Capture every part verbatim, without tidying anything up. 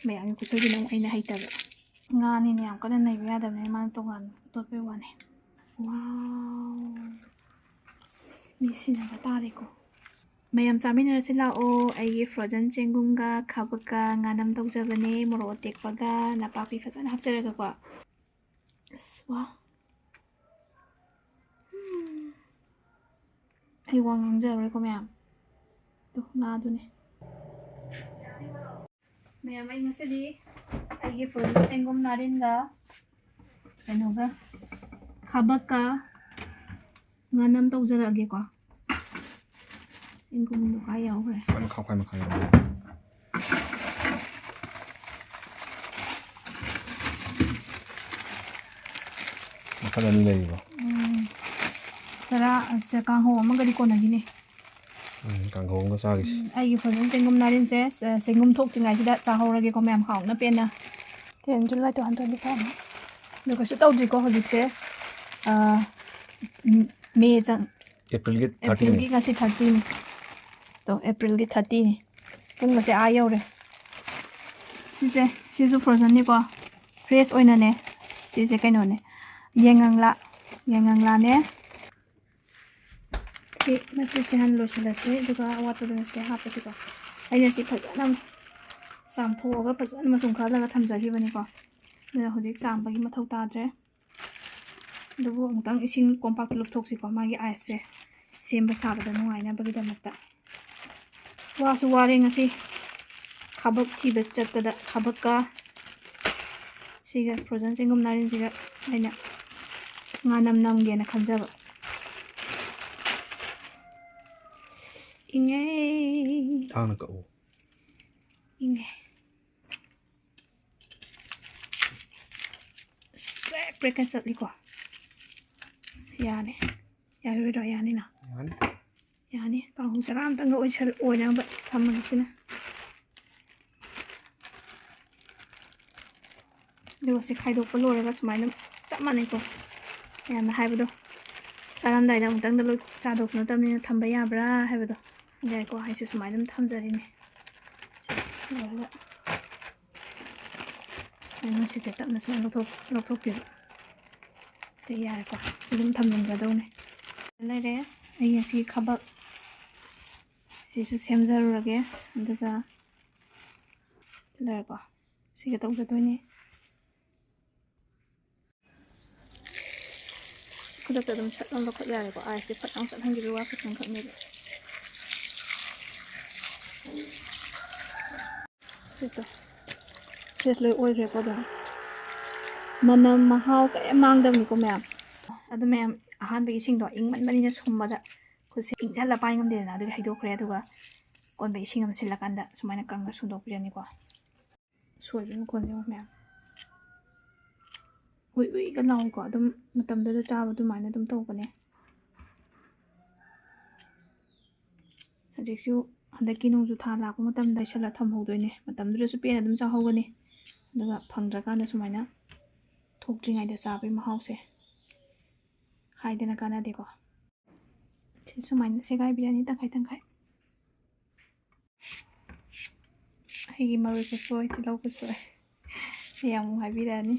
ꯃꯌꯥꯝꯒꯤ ꯈꯨꯠꯁꯣꯏꯗꯨꯅ ꯑꯃꯨꯛ ꯑꯩꯅ ꯍꯩꯇꯕ꯫ ꯉꯥꯅꯤꯅ ꯌꯥꯝ ꯀꯟꯅ ꯅꯩꯕ ꯌꯥꯗꯕꯅꯤꯅ ꯃꯥꯅ ꯇꯣꯉꯥꯟꯅ ꯇꯣꯠꯄꯩ ꯋꯥꯅꯤ꯫ Wow! ꯑꯁ, ꯃꯤ ꯁꯤꯟꯅꯕ ꯇꯥꯔꯦꯀꯣ꯫ ꯃꯌꯥꯝ ꯆꯥꯃꯤꯟꯅꯔꯁꯤ ꯂꯥꯛꯑꯣ꯫ ꯑꯩꯒꯤ frozen ꯆꯦꯡꯒꯨꯝꯒ ꯈꯥꯕꯛꯀ ꯉꯥꯅꯝ ꯇꯧꯖꯕꯅꯦ, ꯃꯣꯔꯣꯛ ꯑꯇꯦꯛꯄꯒ ꯅꯄꯥꯛꯄꯤ ꯐꯖꯅ ꯍꯥꯞꯆꯔꯒꯀꯣ꯫ ꯑꯁ, ꯋꯥ꯫ ꯎꯝ꯫ ꯑꯩ ꯋꯥ ꯉꯥꯡꯖꯔꯔꯣꯏꯀꯣ ꯃꯌꯥꯝ꯫ ꯑꯗꯨ ꯉꯥꯗꯨꯅꯦ꯫ ꯃꯌꯥꯝ, ꯑꯩ ꯉꯁꯤꯗꯤ ꯑꯩꯒꯤ frozen ꯆꯦꯡꯒꯨꯝ ꯅꯥꯔꯤꯟꯒ ꯀꯩꯅꯣꯒ ꯈꯥꯕꯛꯀ ꯉꯥꯅꯝ ꯇꯧꯖꯔꯛꯑꯒꯦꯀꯣ꯫ ꯆꯦꯡꯒꯨꯝꯗꯣ ꯀꯥꯏ ꯌꯥꯎꯈ꯭ꯔꯦ? ꯈ꯭ꯋꯥꯏ ꯃꯈꯥ, ꯈ꯭ꯋꯥꯏ ꯃꯈꯥ ꯌꯥꯎꯈ꯭ꯔꯦ꯫ ꯃꯈꯜ ꯑꯅꯤ ꯂꯩꯔꯤꯕꯣ? ꯎꯝ꯫ ꯆꯔꯥ, ꯑ, ꯀꯥꯡꯍꯧ ꯑꯃꯒꯗꯤ ꯀꯣꯟꯅꯈꯤꯅꯤ꯫ ꯎꯝ, ꯀꯥꯡꯍꯧ ꯑꯃꯒ ꯆꯥꯈꯤꯁꯤ꯫ ꯎꯝ, ꯑꯩꯒꯤ frozen ꯆꯦꯡꯒꯨꯝ ꯅꯥꯔꯤꯟꯁꯦ, ꯑ, ꯆꯦꯡꯒꯨꯝ ꯊꯣꯛꯇ꯭ꯔꯤꯉꯩꯁꯤꯗ ꯆꯥꯍꯧꯔꯒꯦꯀꯣ ꯃꯌꯥꯝ, ꯍꯥꯎꯅ ꯄꯦꯟꯅ꯫ Ten, July two thousand twenty-five꯫ ꯑꯗꯣ ꯀꯩꯁꯨ ꯇꯧꯗ꯭ꯔꯤꯀꯣ ꯍꯧꯖꯤꯛꯁꯦ꯫ ꯑ, ꯎꯝ, ꯃꯦ ꯆꯪ-, ꯑꯦꯄ꯭ꯔꯤꯜꯒꯤ ꯑꯦꯄ꯭ꯔꯤꯜꯒꯤ thirty꯫ ꯉꯁꯤ thirtyꯅꯤ꯫ ꯇꯣ, ꯑꯦꯄ꯭ꯔꯤꯜꯒꯤ thirtyꯅꯤ꯫ ꯄꯨꯡ ꯑꯁꯦ ꯑꯥ ꯌꯧꯔꯦ꯫ ꯁꯤꯁꯦ, ꯁꯤꯁꯨ frozenꯅꯤꯀꯣ꯫ Fresh ꯑꯣꯏꯅꯅꯦ꯫ ꯁꯤꯁꯦ ꯀꯩꯅꯣꯅꯦ꯫ ꯌꯥꯏꯉꯪꯂꯥ꯫ ꯌꯥꯏꯉꯪꯂꯥꯅꯦ꯫ ꯁꯤ ꯃꯆꯦꯠꯁꯦ ꯍꯥꯟꯅ ꯂꯣꯏꯁꯤꯜꯂꯁꯤ, ꯑꯗꯨꯒ ꯑꯋꯥꯠꯄꯗꯨꯅ ꯁꯤꯗ ꯍꯥꯞꯄꯁꯤꯀꯣ꯫ ꯑꯩꯅ ꯁꯤ ꯐꯖꯅ ꯆꯥꯝꯊꯣꯛꯑꯒ ꯐꯖꯅ ꯃꯆꯨꯝ ꯈꯜꯂꯒ ꯊꯝꯖꯈꯤꯕꯅꯤꯀꯣ꯫ ꯑꯗꯨꯅ ꯍꯧꯖꯤꯛ ꯆꯥꯝꯕꯒꯤ ꯃꯊꯧ ꯇꯥꯗ꯭ꯔꯦ꯫ ꯑꯗꯨꯕꯨ ꯑꯃꯨꯛꯇꯪ ꯏꯁꯤꯡ ꯀꯣꯝꯄꯥꯛꯇ ꯂꯨꯞꯊꯣꯛꯁꯤꯀꯣ, ꯃꯥꯒꯤ iceꯁꯦ ꯁꯦꯝꯕ ꯁꯥꯕꯗ ꯅꯨꯡꯉꯥꯏꯅꯕꯒꯤꯗꯃꯛꯇ꯫ ꯋꯥꯁꯨ ꯋꯥꯔꯦ ꯉꯁꯤ ꯈꯥꯕꯛ ꯊꯤꯕ ꯆꯠꯄꯗ꯫ ꯈꯥꯕꯛꯀ ꯁꯤꯒ frozen ꯆꯦꯡꯒꯨꯝ ꯅꯥꯔꯤꯟꯁꯤꯒ ꯑꯩꯅ ꯉꯥꯅꯝ ꯅꯝꯒꯦꯅ ꯈꯟꯖꯕ꯫ ꯏꯪꯉꯦ꯫ ꯊꯥꯡꯅ ꯀꯛꯎ꯫ ꯏꯪꯉꯦ꯫ ꯑꯁ, ꯄ꯭ꯔꯦꯛ ꯄ꯭ꯔꯦꯛꯀ ꯆꯠꯂꯤꯀꯣ꯫ ꯌꯥꯅꯤ꯫ ꯌꯥꯔꯣꯏꯗ꯭ꯔꯣ? ꯌꯥꯅꯤꯅ꯫ ꯌꯥꯅꯤ꯫ ꯌꯥꯅꯤ꯫ ꯀꯥꯡꯍꯧ ꯆꯔꯥ ꯑꯝꯇꯪꯒ ꯑꯣꯏꯁꯜ-, ꯑꯣꯏꯅꯕ ꯊꯝꯃꯒꯦ ꯁꯤꯅ꯫ ꯑꯗꯨꯒ ꯁꯤ ꯈꯥꯏꯗꯣꯛꯄ ꯂꯣꯏꯔꯒ ꯁꯨꯃꯥꯏꯅ ꯆꯞ ꯃꯥꯟꯅꯩꯀꯣ꯫ ꯃꯌꯥꯝꯅ ꯍꯥꯏꯕꯗꯣ, ꯆꯥꯔꯝꯗꯥꯏꯗ ꯑꯃꯨꯛꯇꯪꯗ ꯂꯣꯏ ꯆꯥꯗꯣꯛꯄ ꯅꯠꯇꯕꯅꯤꯅ ꯊꯝꯕ ꯌꯥꯕ꯭ꯔꯥ ꯍꯥꯏꯕꯗꯣ꯫ ꯌꯥꯏꯀꯣ, ꯑꯩꯁꯨ ꯁꯨꯃꯥꯏꯅ ꯑꯗꯨꯝ ꯊꯝꯖꯔꯤꯅꯦ꯫ ꯁꯤ ꯂꯣꯏꯔꯒ ꯑꯗꯨꯅ ꯁꯤꯁꯦ ꯇꯞꯅ ꯁꯨꯃꯥꯏꯅ ꯂꯧꯊꯣꯛ-, ꯂꯧꯊꯣꯛꯄꯤꯕ꯫ ꯑꯗꯨ ꯌꯥꯔꯦꯀꯣ꯫ ꯁꯤ ꯑꯗꯨꯝ ꯊꯝꯖꯤꯟꯒꯗꯧꯅꯦ꯫ ꯂꯩꯔꯦ꯫ ꯑꯩ ꯉꯁꯤ ꯈꯕꯛ ꯁꯤꯁꯨ ꯁꯦꯝꯖꯔꯨꯔꯒꯦ꯫ ꯑꯗꯨꯒ ꯂꯩꯔꯦꯀꯣ꯫ ꯁꯤꯒ ꯇꯧꯖꯗꯣꯏꯅꯦ꯫ ꯈꯨꯗꯛꯇ ꯑꯗꯨꯝ ꯁꯠ ꯑꯃ ꯂꯧꯈꯠ ꯌꯥꯔꯦꯀꯣ꯫ ꯑꯥꯏꯁꯁꯦ ꯐꯠ ꯂꯥꯎ ꯆꯠꯍꯟꯈꯤꯕꯒꯤ ꯋꯥ ꯈꯛꯇꯪꯈꯛꯅꯦꯕ꯫ ꯁꯤꯗꯣ꯫ ꯐ꯭ꯔꯦꯁ ꯂꯣꯏ ꯑꯣꯏꯈ꯭ꯔꯦꯀꯣ ꯑꯗꯨꯝ꯫ ꯃꯅꯝ ꯃꯍꯥꯎ ꯀꯔꯤꯝ ꯃꯥꯡꯗꯕꯅꯤꯀꯣ ꯃꯌꯥꯝ꯫ ꯑꯗꯨ ꯃꯌꯥꯝ ꯑꯍꯥꯟꯕꯒꯤ ꯏꯁꯤꯡꯗꯣ ꯏꯪꯃꯟꯕꯅꯤꯅ ꯁꯨꯝꯕꯗ ꯈꯨꯠꯁꯦ ꯏꯪꯁꯜꯂ ꯄꯥꯏ ꯉꯝꯗꯦꯗꯅ꯫ ꯑꯗꯨꯒꯤ ꯍꯩꯗꯣꯛꯈ꯭ꯔꯦ꯫ ꯑꯗꯨꯒ ꯑꯀꯣꯟꯕ ꯏꯁꯤꯡ ꯑꯃ ꯁꯤꯜꯂꯀꯥꯟꯗ ꯁꯨꯃꯥꯏꯅ ꯀꯪꯅ ꯁꯨꯝꯗꯣꯛꯄꯤꯔꯅꯤꯀꯣ꯫ ꯁꯣꯏꯕꯒꯤ ꯃꯈꯣꯟꯁꯦ ꯌꯦꯡꯉꯣ ꯃꯌꯥꯝ꯫ ꯎꯏ ꯎꯏꯒ ꯂꯥꯎꯏꯀꯣ꯫ ꯑꯗꯨꯝ ꯃꯇꯝꯗꯨꯗ ꯆꯥꯕ ꯑꯗꯨꯃꯥꯏꯅ ꯑꯗꯨꯝ ꯇꯧꯕꯅꯦ꯫ ꯍꯧꯖꯤꯛꯁꯨ ꯍꯟꯗꯛꯀꯤ ꯅꯣꯡꯖꯨ ꯊꯥ ꯂꯥꯛꯄ ꯃꯇꯝꯗ ꯂꯩꯁꯜꯂ ꯊꯝꯍꯧꯗꯣꯏꯅꯦ꯫ ꯃꯇꯝꯗꯨꯗꯁꯨ ꯄꯦꯟꯅ ꯑꯗꯨꯝ ꯆꯥꯍꯧꯒꯅꯤ꯫ ꯑꯗꯨꯒ ꯐꯪꯗ꯭ꯔꯀꯥꯟꯗ ꯁꯨꯃꯥꯏꯅ ꯊꯣꯛꯇ꯭ꯔꯤꯉꯩꯗ ꯆꯥꯕꯒꯤ ꯃꯍꯥꯎꯁꯦ ꯍꯥꯏꯗꯅ ꯀꯥꯟꯅꯗꯦꯀꯣ꯫ ꯁꯤ ꯁꯨꯃꯥꯏꯅ ꯁꯦꯒꯥꯏꯕꯤꯔꯅꯤ ꯇꯪꯈꯥꯏ ꯇꯪꯈꯥꯏ꯫ ꯑꯩꯒꯤ ꯃꯔꯣꯏ ꯈꯨꯁꯣꯏ, ꯇꯤꯜꯍꯧ ꯈꯨꯁꯣꯏ꯫ ꯃꯌꯥꯝ ꯑꯃꯨꯛ ꯍꯥꯏꯕꯤꯔꯛꯑꯅꯤ꯫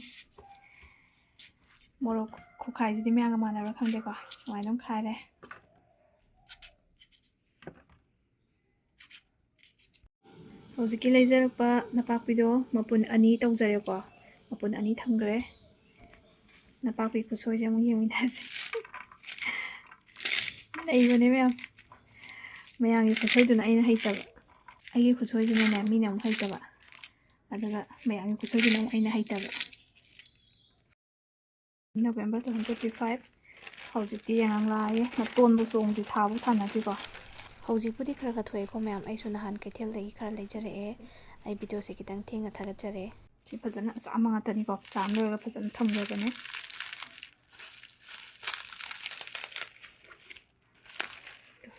ꯃꯣꯔꯣꯛ ꯈꯨꯈꯥꯏꯁꯤꯗꯤ ꯃꯌꯥꯝꯒ ꯃꯥꯟꯅꯕ꯭ꯔꯥ ꯈꯪꯗꯦꯀꯣ꯫ ꯁꯨꯃꯥꯏꯅ ꯑꯗꯨꯝ ꯈꯥꯏꯔꯦ꯫ ꯍꯧꯖꯤꯛꯀꯤ ꯂꯩꯖꯔꯛꯄ ꯅꯄꯥꯛꯄꯤꯗꯣ ꯃꯄꯨꯟ ꯑꯅꯤ ꯇꯧꯖꯔꯦꯀꯣ꯫ ꯃꯄꯨꯟ ꯑꯅꯤ ꯊꯝꯈ꯭ꯔꯦ꯫ ꯅꯄꯥꯛꯄꯤ ꯈꯨꯠꯁꯣꯏꯁꯦ ꯑꯃꯨꯛ ꯌꯦꯡꯃꯤꯟꯅꯁꯦ꯫ ꯂꯩꯕꯅꯦ ꯃꯌꯥꯝ꯫ ꯃꯌꯥꯝꯒꯤ ꯈꯨꯠꯁꯣꯏꯗꯨꯅ ꯑꯩꯅ ꯍꯩꯇꯕ꯫ ꯑꯩꯒꯤ ꯈꯨꯠꯁꯣꯏꯗꯨꯅꯅꯦ ꯃꯤꯅ ꯑꯃꯨꯛ ꯍꯩꯇꯕ꯫ ꯑꯗꯨꯒ ꯃꯌꯥꯝꯒꯤ ꯈꯨꯠꯁꯣꯏꯗꯨꯅ ꯑꯃꯨꯛ ꯑꯩꯅ ꯍꯩꯇꯕ꯫ November twenty twenty-five꯫ ꯍꯧꯖꯤꯛꯇꯤ ꯌꯦꯡꯉꯪ ꯂꯥꯛꯑꯦ꯫ ꯃꯇꯣꯟꯕꯨ ꯆꯣꯡꯗ꯭ꯔꯤ, ꯊꯥꯕꯨ ꯊꯥꯅꯗ꯭ꯔꯤꯀꯣ꯫ ꯍꯧꯖꯤꯛꯄꯨꯗꯤ ꯈꯔ ꯈꯔ ꯊꯣꯛꯑꯦꯀꯣ ꯃꯌꯥꯝ꯫ ꯑꯩꯁꯨ ꯅꯍꯥꯟ ꯀꯩꯊꯦꯜꯗꯒꯤ ꯈꯔ ꯂꯩꯖꯔꯛꯑꯦ꯫ ꯑꯩ ꯚꯤꯗꯤꯑꯣꯁꯦ ꯈꯤꯇꯪ ꯊꯦꯡꯅ ꯊꯥꯒꯠꯆꯔꯦ꯫ ꯁꯤ ꯐꯖꯅ ꯆꯥꯝꯕ ꯉꯥꯛꯇꯅꯤꯀꯣ꯫ ꯆꯥꯝ ꯂꯣꯏꯔꯒ ꯐꯖꯅ ꯊꯝꯖꯕꯅꯦ꯫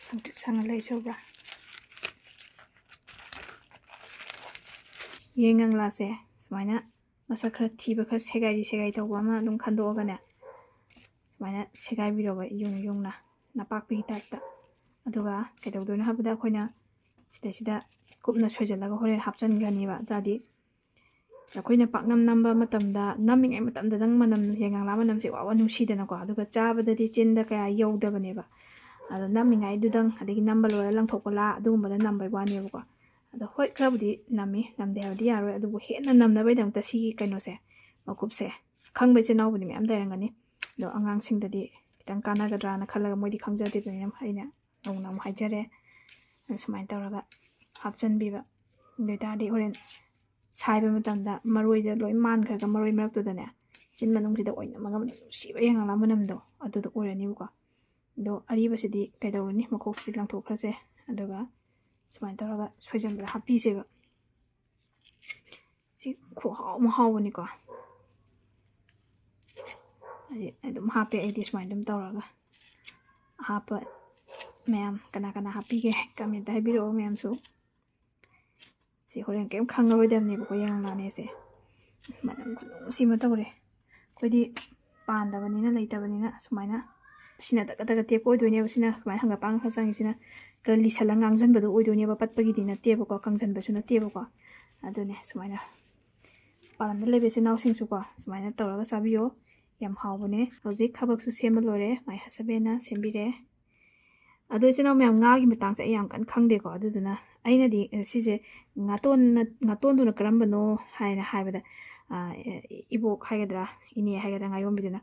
ꯁꯪꯇ꯭ꯔꯤꯛ ꯁꯪꯅ ꯂꯩꯁꯦ ꯎꯕ꯭ꯔꯥ? ꯌꯦꯡꯉꯪꯂꯥꯁꯦ ꯁꯨꯃꯥꯏꯅ ꯃꯁꯛ ꯈꯔ ꯊꯤꯕ, ꯈꯔ ꯁꯦꯒꯥꯏꯔꯤ ꯁꯦꯒꯥꯏ ꯇꯧꯕ ꯑꯃ ꯑꯗꯨꯝ ꯈꯟꯗꯣꯛꯑꯒꯅꯦ, ꯁꯨꯃꯥꯏꯅ ꯁꯦꯒꯥꯏꯕꯤꯔꯣꯕ ꯌꯨꯡ ꯌꯨꯡꯅ, ꯅꯄꯥꯛꯄꯤꯒꯤ ꯇꯥꯏꯞꯇ꯫ ꯑꯗꯨꯒ ꯀꯩꯗꯧꯗꯣꯏꯅꯣ ꯍꯥꯏꯕꯗ ꯑꯩꯈꯣꯏꯅ ꯁꯤꯗꯩꯁꯤꯗ ꯀꯨꯞꯅ ꯁꯣꯏꯖꯜꯂꯒ ꯍꯣꯔꯦꯟ ꯍꯥꯞꯆꯤꯟꯈ꯭ꯔꯅꯤꯕ꯫ ꯑꯗꯨꯗꯤ ꯑꯩꯈꯣꯏꯅ ꯄꯥꯛꯅꯝ ꯅꯝꯕ ꯃꯇꯝꯗ, ꯅꯝꯃꯤꯉꯩ ꯃꯇꯝꯗꯗꯪ ꯃꯅꯝ, ꯌꯥꯏꯉꯪꯂꯥ ꯃꯅꯝꯁꯦ ꯋꯥ ꯋꯥ ꯅꯨꯡꯁꯤꯗꯅꯀꯣ, ꯑꯗꯨꯒ ꯆꯥꯕꯗꯗꯤ ꯆꯤꯟꯗ ꯀꯌꯥ ꯌꯧꯗꯕꯅꯦꯕ꯫ ꯑꯗꯣ ꯅꯝꯃꯤꯉꯩꯗꯨꯗꯪ, ꯑꯗꯒꯤ ꯅꯝꯕ ꯂꯣꯏꯔ ꯂꯪꯊꯣꯛꯄ ꯂꯥ, ꯑꯗꯨꯒꯨꯝꯕꯗ ꯅꯝꯕꯩ ꯋꯥꯅꯦꯕꯀꯣ꯫ ꯑꯗꯣ ꯍꯣꯏ, ꯈꯔꯕꯨꯗꯤ ꯅꯝꯃꯤ, ꯅꯝꯗꯦ ꯍꯥꯏꯕꯗꯤ ꯌꯥꯔꯣꯏ, ꯑꯗꯨꯕꯨ ꯍꯦꯟꯅ ꯅꯝꯅꯕꯩꯗꯃꯛꯇ ꯁꯤꯒꯤ ꯀꯩꯅꯣꯁꯦ, ꯃꯀꯨꯞꯁꯦ, ꯈꯪꯕ ꯏꯆꯤꯟ ꯏꯅꯥꯎꯕꯨꯗꯤ ꯃꯌꯥꯝ ꯂꯩꯔꯝꯒꯅꯤ꯫ ꯑꯗꯣ ꯑꯉꯥꯡꯁꯤꯡꯗꯗꯤ ꯈꯤꯇꯪ ꯀꯥꯟꯅꯒꯗ꯭ꯔꯥꯅ ꯈꯜꯂꯒ, ꯃꯣꯏꯗꯤ ꯈꯪꯖꯗ꯭ꯔꯤꯕꯅꯤꯅ ꯑꯩꯅ ꯅꯧꯅ ꯑꯃꯨꯛ ꯍꯥꯏꯖꯔꯦ꯫ ꯑꯗꯨ ꯁꯨꯃꯥꯏꯅ ꯇꯧꯔꯒ ꯍꯥꯞꯆꯤꯟꯕꯤꯕ꯫ ꯑꯗꯨ ꯑꯣꯏꯇꯥꯔꯗꯤ ꯍꯣꯔꯦꯟ ꯁꯥꯏꯕ ꯃꯇꯝꯗ ꯃꯔꯣꯏꯗ ꯂꯣꯏ ꯃꯥꯟꯈ꯭ꯔꯒ, ꯃꯔꯣꯏ ꯃꯔꯛꯇꯨꯗꯅꯦ, ꯆꯤꯟ ꯃꯅꯨꯡꯁꯤꯗ ꯑꯣꯏꯅꯝꯃꯒ ꯃꯅꯝ ꯅꯨꯡꯁꯤꯕ ꯌꯥꯏꯉꯪꯂꯥ ꯃꯅꯝꯗꯣ ꯑꯗꯨꯗꯣ ꯑꯣꯏꯔꯅꯤꯕꯀꯣ꯫ ꯑꯗꯣ ꯑꯔꯤꯕꯁꯤꯗꯤ ꯀꯩꯗꯧꯔꯨꯅꯤ, ꯃꯀꯣꯛꯁꯤꯗꯤ ꯂꯪꯊꯣꯛꯈ꯭ꯔꯁꯦ꯫ ꯑꯗꯨꯒ ꯁꯨꯃꯥꯏꯅ ꯇꯧꯔꯒ ꯁꯣꯏꯖꯟꯕꯗ ꯍꯥꯞꯄꯤꯁꯦꯕ꯫ ꯁꯤ ꯈꯨꯍꯥꯎ ꯑꯃ ꯍꯥꯎꯕꯅꯤꯀꯣ꯫ ꯍꯥꯏꯗꯤ ꯑꯗꯨꯝ ꯍꯥꯞꯄꯦ ꯑꯩꯗꯤ ꯁꯨꯃꯥꯏꯅ ꯑꯗꯨꯝ ꯇꯧꯔꯒ꯫ ꯑꯍꯥꯞꯄ ꯃꯌꯥꯝ ꯀꯅꯥ ꯀꯅꯥ ꯍꯥꯞꯄꯤꯒꯦ, ꯀꯃꯦꯟꯇ ꯍꯥꯏꯕꯤꯔꯛꯑꯣ ꯃꯌꯥꯝꯁꯨ꯫ ꯁꯤ ꯍꯣꯔꯦꯟ ꯀꯩꯝ ꯈꯪꯉꯔꯣꯏꯗꯕꯅꯦꯕꯀꯣ, ꯌꯥꯏꯉꯪꯂꯥꯅꯦꯁꯦ꯫ ꯃꯅꯝ ꯈꯨꯅꯨꯡꯁꯤ ꯑꯃ ꯇꯧꯔꯦ꯫ ꯑꯩꯈꯣꯏꯗꯤ ꯄꯥꯟꯗꯕꯅꯤꯅ, ꯂꯩꯇꯕꯅꯤꯅ ꯁꯨꯃꯥꯏꯅ ꯁꯤꯅ ꯇꯛꯀ ꯇꯛꯀ ꯇꯦꯛꯄ ꯑꯣꯏꯗꯣꯏꯅꯦꯕ꯫ ꯁꯤꯅ ꯁꯨꯃꯥꯏꯅ ꯍꯪꯒꯄꯥꯟ ꯈꯔ ꯆꯪꯉꯤꯁꯤꯅ ꯈꯔ ꯂꯤꯁꯜꯂ ꯉꯥꯡꯁꯤꯟꯕꯗꯣ ꯑꯣꯏꯗꯣꯏꯅꯦꯕ, ꯄꯠꯄꯒꯤꯗꯤ ꯅꯠꯇꯦꯕꯀꯣ, ꯀꯪꯁꯤꯟꯕꯁꯨ ꯅꯠꯇꯦꯕꯀꯣ꯫ ꯑꯗꯨꯅꯦ ꯁꯨꯃꯥꯏꯅ ꯄꯥꯟꯂꯝꯗ ꯂꯩꯕ ꯏꯆꯤꯟ ꯏꯅꯥꯎꯁꯤꯡꯁꯨꯀꯣ ꯁꯨꯃꯥꯏꯅ ꯇꯧꯔꯒ ꯆꯥꯕꯤꯌꯣ, ꯌꯥꯝ ꯍꯥꯎꯕꯅꯦ꯫ ꯍꯧꯖꯤꯛ ꯈꯕꯛꯁꯨ ꯁꯦꯝꯕ ꯂꯣꯏꯔꯦ, ꯃꯥꯏ ꯍꯁꯕꯦꯟꯅ ꯁꯦꯝꯕꯤꯔꯦ꯫ ꯑꯗꯣ ꯏꯆꯤꯟ ꯏꯅꯥꯎ ꯃꯌꯥꯝ, ꯉꯥꯒꯤ ꯃꯇꯥꯡꯁꯦ ꯑꯩ ꯌꯥꯝ ꯀꯟꯅ ꯈꯪꯗꯦꯀꯣ, ꯑꯗꯨꯗꯨꯅ ꯑꯩꯅꯗꯤ, ꯑ, ꯁꯤꯁꯦ ꯉꯥꯇꯣꯟꯅ-, ꯉꯥꯇꯣꯟꯗꯨꯅ ꯀꯔꯝꯕꯅꯣ ꯍꯥꯏꯅ ꯍꯥꯏꯕꯗ, ꯑ, ꯏꯕꯣꯛ ꯍꯥꯏꯒꯗ꯭ꯔꯥ, ꯏꯅꯦ ꯍꯥꯏꯒꯗ꯭ꯔꯥ, ꯉꯥꯌꯣꯟꯕꯤꯗꯨꯅ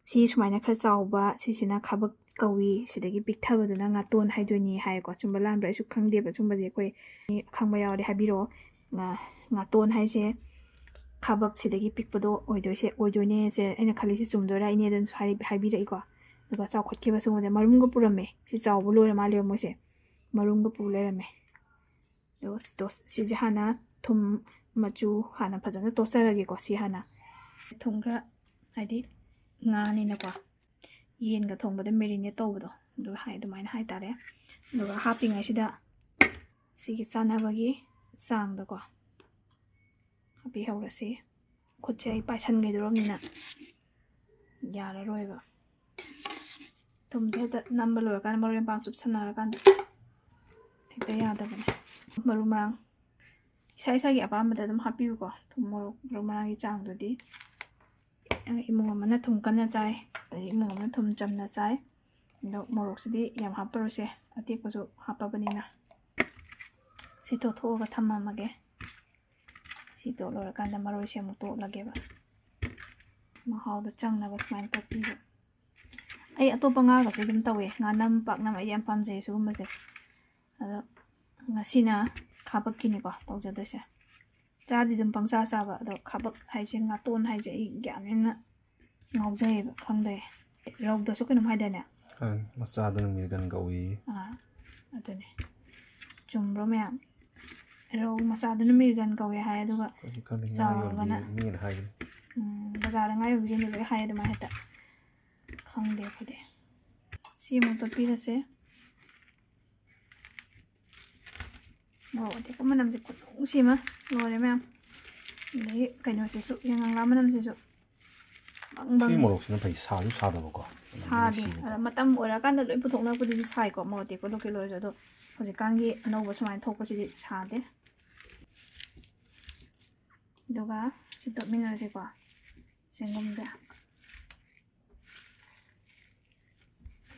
ꯁꯤ ꯁꯨꯃꯥꯏꯅ ꯈꯔ ꯆꯥꯎꯕ, ꯁꯤꯁꯤꯅ ꯈꯥꯕꯛ ꯀꯧꯏ, ꯁꯤꯗꯒꯤ ꯄꯤꯛꯊꯕꯗꯨꯅ ꯉꯥꯇꯣꯟ ꯍꯥꯏꯗꯣꯏꯅꯤ ꯍꯥꯏꯌꯦꯀꯣ꯫ ꯆꯨꯝꯕ ꯂꯥꯟꯕ꯭ꯔꯥ ꯑꯩꯁꯨ ꯈꯪꯗꯦꯕ ꯁꯨꯝꯕꯁꯦ꯫ ꯑꯩꯈꯣꯏ ꯃꯤ ꯈꯪꯕ ꯌꯥꯎꯔꯗꯤ ꯍꯥꯏꯕꯤꯔꯛꯑꯣ꯫ ꯉꯥ-, ꯉꯥꯇꯣꯟ ꯍꯥꯏꯁꯦ ꯈꯥꯕꯛꯁꯤꯗꯒꯤ ꯄꯤꯛꯄꯗꯣ ꯑꯣꯏꯗꯣꯏꯁꯦ, ꯑꯣꯏꯗꯣꯏꯅꯦꯁꯦ ꯑꯩꯅ ꯈꯜꯂꯤꯁꯦ ꯆꯨꯝꯗꯣꯏꯔꯥ, ꯏꯅꯦꯗꯅꯁꯨ ꯍꯥꯏ-, ꯍꯥꯏꯕꯤꯔꯛꯏꯀꯣ꯫ ꯑꯗꯨꯒ ꯆꯥꯎꯈꯠꯈꯤꯕ ꯁꯨꯝꯕꯁꯦ꯫ ꯃꯔꯨꯝꯒ ꯄꯨꯔꯝꯃꯦ꯫ ꯁꯤ ꯆꯥꯎꯕ ꯂꯣꯏꯔ ꯃꯥꯜꯂꯦꯕ ꯃꯣꯏꯁꯦ꯫ ꯃꯔꯨꯝꯒ ꯄꯨ ꯂꯩꯔꯝꯃꯦ꯫ ꯑꯗꯣ ꯁꯤ-, ꯇꯣ-, ꯁꯤꯁꯦ ꯍꯥꯟꯅ ꯊꯨꯝ ꯃꯆꯨ ꯍꯥꯟꯅ ꯐꯖꯅ ꯇꯣꯠꯆꯔꯒꯦꯀꯣ꯫ ꯁꯤ ꯍꯥꯟꯅ ꯊꯨꯝ ꯈꯔ, ꯍꯥꯏꯗꯤ ꯉꯥꯅꯤꯅꯀꯣ, ꯌꯦꯟꯒ ꯊꯣꯡꯕꯗ marinate ꯇꯧꯕꯗꯣ, ꯑꯗꯨ ꯍꯥꯏ, ꯑꯗꯨꯃꯥꯏꯅ ꯍꯥꯏꯇꯥꯔꯦ꯫ ꯑꯗꯨꯒ ꯍꯥꯞꯄꯤꯉꯩꯁꯤꯗ ꯁꯤꯒꯤ ꯆꯥꯟꯅꯕꯒꯤ ꯆꯥꯡꯗꯀꯣ ꯍꯥꯞꯄꯤꯍꯧꯔꯁꯤ꯫ ꯈꯨꯠꯁꯦ ꯑꯩ ꯄꯥꯏꯁꯟꯈꯤꯗꯣꯔꯕꯅꯤꯅ ꯌꯥꯔꯔꯣꯏꯕ꯫ ꯊꯨꯝꯁꯦ ꯍꯦꯛꯇ ꯅꯝꯕ ꯂꯣꯏꯔꯀꯥꯟꯗ, ꯃꯔꯣꯏ ꯃꯄꯥꯡ ꯆꯨꯞꯁꯟꯅꯔꯀꯥꯟꯗ ꯍꯦꯛꯇ ꯌꯥꯗꯕꯅꯦ꯫ ꯃꯔꯨ ꯃꯔꯥꯡ ꯏꯁꯥ ꯏꯁꯥꯒꯤ ꯑꯄꯥꯝꯕꯗ ꯑꯗꯨꯝ ꯍꯥꯞꯄꯤꯌꯨꯀꯣ꯫ ꯊꯨꯝ, ꯃꯣꯔꯣꯛ, ꯃꯔꯨ ꯃꯔꯥꯡꯒꯤ ꯆꯥꯡꯗꯨꯗꯤ꯫ ꯏꯃꯨꯡ ꯑꯃꯅ ꯊꯨꯝ ꯀꯟꯅ ꯆꯥꯏ, ꯑꯗꯒꯤ ꯏꯃꯨꯡ ꯑꯃꯅ ꯊꯨꯝ ꯆꯝꯅ ꯆꯥꯏ꯫ ꯑꯗꯣ ꯃꯣꯔꯣꯛꯁꯤꯗꯤ ꯌꯥꯝ ꯍꯥꯞꯄꯔꯣꯏꯁꯦ, ꯑꯇꯦꯛꯄꯁꯨ ꯍꯥꯞꯄꯕꯅꯤꯅ꯫ ꯁꯤ ꯇꯣꯠꯊꯣꯛꯑꯒ ꯊꯝꯃꯝꯃꯒꯦ꯫ ꯁꯤ ꯇꯣꯠ ꯂꯣꯏꯔꯀꯥꯟꯗ ꯃꯔꯣꯏꯁꯦ ꯑꯃꯨꯛ ꯇꯣꯠꯂꯒꯦꯕ꯫ ꯃꯍꯥꯎꯗꯣ ꯆꯪꯅꯕ ꯁꯨꯃꯥꯏꯅ ꯇꯣꯠꯄꯤꯕ꯫ ꯑꯩ ꯑꯇꯣꯞꯄ ꯉꯥꯒꯁꯨ ꯑꯗꯨꯝ ꯇꯧꯋꯦ꯫ ꯉꯥꯅꯝ, ꯄꯥꯛꯅꯝ ꯑꯩ ꯌꯥꯝ ꯄꯥꯝꯖꯩ ꯁꯤꯒꯨꯝꯕꯁꯦ꯫ ꯑꯗꯣ ꯉꯁꯤꯅ ꯈꯥꯕꯛꯀꯤꯅꯤꯀꯣ ꯇꯧꯖꯗꯣꯏꯁꯦ꯫ ꯆꯥꯗꯤ ꯑꯗꯨꯝ ꯄꯪꯆꯥ ꯆꯥꯕ, ꯑꯗꯣ ꯈꯥꯕꯛ ꯍꯥꯏꯁꯦ, ꯉꯥꯇꯣꯟ ꯍꯥꯏꯁꯦ ꯑꯩ ꯌꯥꯝ ꯍꯦꯟꯅ ꯉꯥꯎꯖꯩꯌꯦꯕ, ꯈꯪꯗꯦ꯫ ꯔꯧꯗꯁꯨ ꯀꯩꯅꯣꯝ ꯍꯥꯏꯗꯥꯏꯅꯦ? ꯑꯪ, ꯃꯆꯥꯗꯨꯅ ꯃꯤꯔꯒꯟ ꯀꯧꯏ꯫ ꯑꯥ, ꯑꯗꯨꯅꯦ꯫ ꯆꯨꯝꯕ꯭ꯔꯣ ꯃꯌꯥꯝ? ꯔꯧ ꯃꯆꯥꯗꯨꯅ ꯃꯤꯔꯒꯟ ꯀꯧꯋꯦ ꯍꯥꯏ, ꯑꯗꯨꯒ ꯑꯩꯈꯣꯏꯗꯤ ꯈꯪꯗꯦ, ꯉꯥ ꯆꯥꯎꯔꯒꯅ ꯌꯣꯟꯕꯤ ꯃꯤꯅ ꯍꯥꯏꯕꯅꯤ꯫ ꯎꯝ, ꯕꯖꯥꯔꯗ ꯉꯥ ꯌꯣꯟꯕꯤꯈꯩꯅ ꯂꯣꯏ ꯍꯥꯏ ꯑꯗꯨꯃꯥꯏꯅ ꯍꯦꯛꯇ꯫ ꯈꯪꯗꯦ ꯑꯩꯈꯣꯏꯗꯤ꯫ ꯁꯤ ꯑꯃꯨꯛ ꯇꯣꯠꯄꯤꯔꯁꯦ꯫ ꯃꯣꯔꯣꯛ ꯑꯇꯦꯛꯄ ꯃꯅꯝꯁꯦ ꯈꯨꯅꯨꯡꯁꯤ ꯑꯃ ꯂꯣꯏꯔꯦ ꯃꯌꯥꯝ꯫ ꯑꯗꯒꯤ ꯀꯩꯅꯣꯁꯤꯁꯨ, ꯌꯥꯏꯉꯪꯂꯥ ꯃꯅꯝꯁꯤꯁꯨ ꯕꯪ ꯕꯪ꯫ ꯁꯤ ꯃꯣꯔꯣꯛꯁꯤꯅ ꯐꯩ, ꯁꯥꯁꯨ ꯁꯥꯗꯕꯀꯣ꯫ ꯁꯥꯗꯦ꯫ ꯅꯨꯡꯁꯤꯕꯀꯣ꯫ ꯑꯗ ꯃꯇꯝ ꯑꯣꯏꯔꯀꯥꯟꯗ ꯂꯣꯏ ꯄꯨꯊꯣꯛꯅꯔꯛꯄꯗꯨꯗꯤ ꯁꯥꯏꯀꯣ, ꯃꯣꯔꯣꯛ ꯑꯇꯦꯛꯄ ꯂꯣꯀꯦꯜ ꯑꯣꯏꯔꯁꯨ꯫ ꯑꯗꯣ ꯍꯧꯖꯤꯛꯀꯥꯟꯒꯤ ꯑꯅꯧꯕ ꯁꯨꯃꯥꯏꯅ ꯊꯣꯛꯄꯁꯤꯗꯤ ꯁꯥꯗꯦ꯫ ꯑꯗꯨꯒ ꯁꯤ ꯇꯣꯠꯃꯤꯟꯅꯔꯁꯤꯀꯣ, ꯆꯦꯡꯒꯨꯝꯁꯦ꯫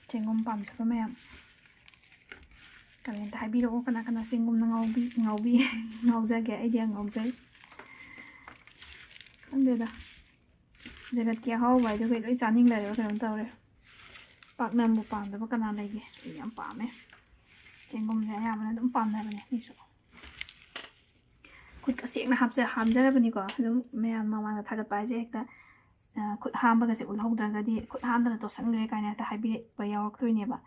ꯆꯦꯡꯒꯨꯝ ꯄꯥꯝꯖꯕ ꯃꯌꯥꯝ ꯀꯃꯦꯟꯇ ꯍꯥꯏꯕꯤꯔꯛꯑꯣ, ꯀꯅꯥ ꯀꯅꯥ ꯆꯦꯡꯒꯨꯝꯅ ꯉꯥꯎꯕꯤ, ꯉꯥꯎꯕꯤ, ꯉꯥꯎꯖꯒꯦ? ꯑꯩꯗꯤ ꯌꯥꯝ ꯉꯥꯎꯖꯩ꯫ ꯈꯪꯗꯦꯗ, ꯖꯒꯠꯀꯤ ꯑꯍꯥꯎꯕ ꯍꯥꯏꯗꯨ ꯑꯩꯈꯣꯏ ꯂꯣꯏ ꯆꯥꯅꯤꯡ ꯂꯩꯔꯕ ꯀꯩꯅꯣꯝ ꯇꯧꯔꯦ꯫ ꯄꯥꯛꯅꯝꯕꯨ ꯄꯥꯝꯗꯕ ꯀꯅꯥ ꯂꯩꯒꯦ? ꯑꯩ ꯌꯥꯝ ꯄꯥꯝꯃꯦ꯫ ꯆꯦꯡꯒꯨꯝꯁꯦ ꯑꯌꯥꯝꯕꯅ ꯑꯗꯨꯝ ꯄꯥꯝꯅꯕꯅꯦ ꯃꯤꯁꯨ꯫ ꯈꯨꯠꯀ ꯁꯦꯡꯅ ꯍꯥꯞꯆ-, ꯍꯥꯝꯖꯔꯕꯅꯤꯀꯣ꯫ ꯑꯗꯨꯝ ꯃꯌꯥꯝ ꯃꯃꯥꯡꯗ ꯊꯥꯒꯠꯄ ꯍꯥꯏꯁꯦ ꯍꯦꯛꯇ, ꯑ, ꯈꯨꯠ ꯍꯥꯝꯕꯒꯁꯦ ꯎꯠꯍꯧꯗ꯭ꯔꯒꯗꯤ, "ꯈꯨꯠ ꯍꯥꯝꯗꯅ ꯇꯣꯠꯁꯟꯈ꯭ꯔꯦ" ꯀꯥꯏꯅ ꯍꯦꯛꯇ ꯍꯥꯏꯕꯤꯔꯛꯄ ꯌꯥꯎꯔꯛꯇꯣꯏꯅꯦꯕ꯫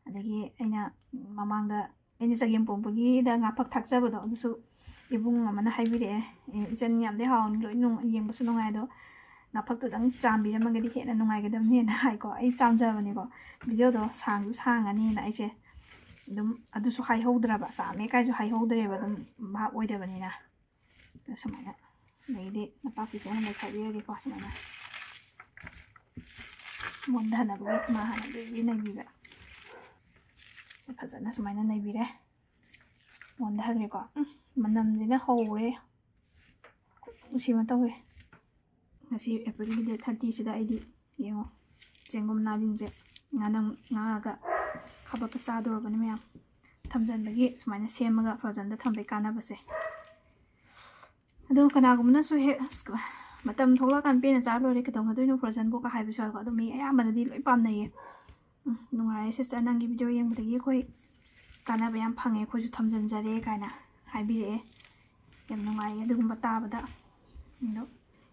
ꯑꯗꯒꯤ ꯑꯩꯅ ꯃꯃꯥꯡꯗ ꯑꯩꯅ ꯆꯒꯦꯝ ꯄꯣꯝꯕꯒꯤꯗ ꯉꯥ ꯐꯛ ꯊꯥꯛꯆꯕꯗꯣ, ꯑꯗꯨꯁꯨ ꯏꯕꯨꯡ ꯑꯃꯅ ꯍꯥꯏꯕꯤꯔꯛꯑꯦ, "ꯑꯦ, ꯏꯆꯟ, ꯌꯥꯝꯗꯤ ꯍꯥꯎꯅꯤ, ꯂꯣꯏ ꯅꯨꯡ-, ꯌꯦꯡꯕꯁꯨ ꯅꯨꯡꯉꯥꯏ, ꯑꯗꯣ ꯉꯥ ꯐꯛꯇꯨꯗꯪ ꯆꯥꯝꯕꯤꯔꯝꯃꯒꯗꯤ ꯍꯦꯟꯅ ꯅꯨꯡꯉꯥꯏꯒꯗꯕꯅꯦꯅ" ꯍꯥꯏꯀꯣ꯫ ꯑꯩ ꯆꯥꯝꯖꯕꯅꯦꯀꯣ, ꯚꯤꯗꯤꯑꯣꯗꯣ ꯁꯥꯡꯁꯨ ꯁꯥꯡꯉꯅꯤꯅ ꯑꯩꯁꯦ ꯑꯗꯨꯝ ꯑꯗꯨꯁꯨ ꯍꯥꯏꯍꯧꯗ꯭ꯔꯕ, ꯆꯥꯝꯃꯦ ꯀꯥꯏꯁꯨ ꯍꯥꯏꯍꯧꯗ꯭ꯔꯦꯕ, ꯑꯗꯨꯝ ꯚꯥꯞ ꯑꯣꯏꯗꯕꯅꯤꯅ꯫ ꯁꯨꯃꯥꯏꯅ, ꯑꯗꯒꯤꯗꯤ ꯅꯄꯥꯛꯄꯤꯁꯦ ꯑꯣꯏꯅ ꯂꯩꯈꯠꯄꯤꯔꯒꯦꯀꯣ꯫ ꯁꯨꯃꯥꯏꯅ ꯃꯣꯟꯊꯅꯕꯒꯤ ꯃꯥ ꯍꯥꯟꯅ ꯑꯗꯨꯗꯒꯤ ꯅꯩꯕꯤꯕ꯫ ꯁꯤ ꯐꯖꯅ ꯁꯨꯃꯥꯏꯅ ꯅꯩꯕꯤꯔꯦ꯫ ꯃꯣꯟꯊꯍꯜꯂꯦꯀꯣ꯫ ꯎꯝ, ꯃꯅꯝꯁꯤꯅ ꯍꯧꯔꯦ, ꯅꯨꯡꯁꯤꯕ ꯇꯧꯔꯦ꯫ ꯉꯁꯤ April ꯒꯤ date thirty ꯁꯤꯗ ꯑꯩꯗꯤ ꯌꯦꯡꯉꯣ, ꯆꯦꯡꯒꯨꯝ ꯅꯥꯔꯤꯟꯁꯦ ꯉꯥꯅꯝ ꯉꯥꯒ ꯈꯥꯕꯛꯀ ꯆꯥꯗꯣꯔꯕꯅꯤ ꯃꯌꯥꯝ꯫ ꯊꯝꯖꯟꯕꯒꯤ ꯁꯨꯃꯥꯏꯅ ꯁꯦꯝꯃꯒ frozen ꯗ ꯊꯝꯕꯩ ꯀꯥꯟꯅꯕꯁꯦ꯫ ꯑꯗꯣ ꯀꯅꯥꯒꯨꯝꯕꯅꯁꯨ ꯍꯦꯛ, "ꯑꯁ, ꯃꯇꯝ ꯊꯣꯛꯂꯛꯑꯀꯥꯟꯗ ꯄꯦꯟꯅ ꯆꯥ ꯂꯣꯏꯔꯦ, ꯀꯩꯗꯧꯅꯗꯣꯏꯅꯣ frozen ꯕꯨ?" ꯀ ꯍꯥꯏꯕꯁꯨ ꯌꯥꯎꯏꯀꯣ꯫ ꯑꯗꯣ ꯃꯤ ꯑꯌꯥꯝꯕꯅꯗꯤ ꯂꯣꯏ ꯄꯥꯝꯅꯩꯌꯦ꯫ "ꯎꯝ, ꯅꯨꯡꯉꯥꯏꯔꯦ sister, ꯅꯪꯒꯤ video ꯌꯦꯡꯕꯗꯒꯤ ꯑꯩꯈꯣꯏ ꯀꯥꯟꯅꯕ ꯌꯥꯝ ꯐꯪꯉꯦ, ꯑꯩꯈꯣꯏꯁꯨ ꯊꯝꯖꯟꯖꯔꯦ" ꯀꯥꯏꯅ ꯍꯥꯏꯕꯤꯔꯛꯑꯦ꯫ ꯌꯥꯝ ꯅꯨꯡꯉꯥꯏꯌꯦ ꯑꯗꯨꯒꯨꯝꯕ ꯇꯥꯕꯗ꯫ ꯑꯗꯣ